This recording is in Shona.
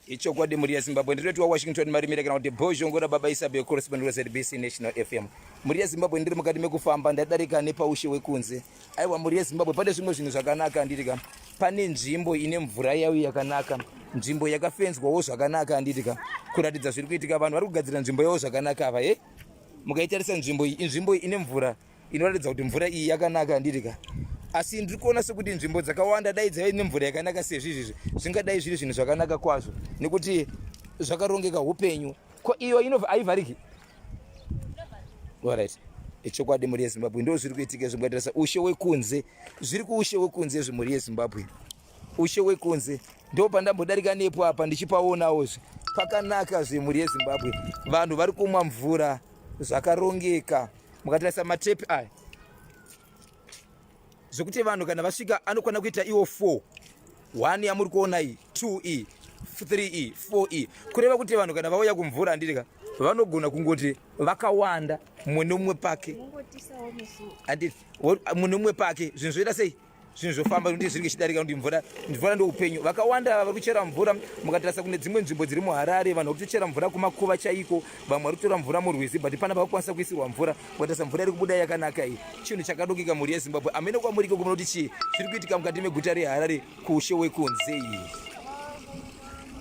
Ichokwadi mhuri yeZimbabwe, ndiri wa Washington Marimire kana kuti Bhozhongora Baba Isabel correspondent weZBC National FM. Mhuri yeZimbabwe, ndiri mukati mekufamba, ndadarika nepaushe wekunze. Aiwa mhuri yeZimbabwe, pane zvimwe zvinhu zvakanaka handitika. Pane nzvimbo ine mvura yayo yakanaka, nzvimbo yakafenzwawo zvakanaka handitika, kuratidza zviri kuitika. Vanhu vari kugadzira nzvimbo yavo zvakanaka ava he. Mukaitarisa nzvimbo iyi, inzvimbo ine mvura inoratidza kuti mvura iyi yakanaka handitika. Asi ndiri kuona sekuti nzvimbo dzakawanda dai dzaive nemvura yakanaka sezvizvizvi, zvingadai zviri zvinhu zvakanaka kwazvo, nekuti zvakarongeka upenyu. Ko iyo inobva haivhariki? Alright. Ichokwadi mhuri yeZimbabwe, ndo zviri kuitika izvo. Mukatarisa ushe wekunze, zviri kuushe wekunze izvi mhuri yeZimbabwe. Ushe wekunze ndo pandambodarika nepo apa ndichipaonawo zve pakanaka zve mhuri yeZimbabwe. Vanhu vari kumwa mvura zvakarongeka. Mukatarisa matepi aya, zvekuti vanhu kana vasvika anokwana kuita iwo 4 1 yamuri kuona iyi, 2 e 3 e 4 e, kureva kuti vanhu kana vauya kumvura handirika, vanogona kungoti vakawanda, mumwe nemumwe pake, handiti? Mumwe nemumwe pake, zvinhu zvoita sei? Zvinhu zvofamba nekuti zvinenge zvichidarika, nekuti mvura, mvura ndo upenyu. Vakawanda vari kuchera mvura. Mukatarisa kune dzimwe nzvimbo dziri muHarare, vanhu vari kutochera mvura kumakuva chaiko, vamwe vari kutora mvura murwizi, but pana vakakwanisa kuisirwa mvura. Mukatarisa mvura iri kubuda yakanaka iyi, chinhu chakadokeka mhuri yeZimbabwe. Amene kwamuri ikoko munoti chii zviri kuitika mukati meguta reHarare kuushe wekunze iyi?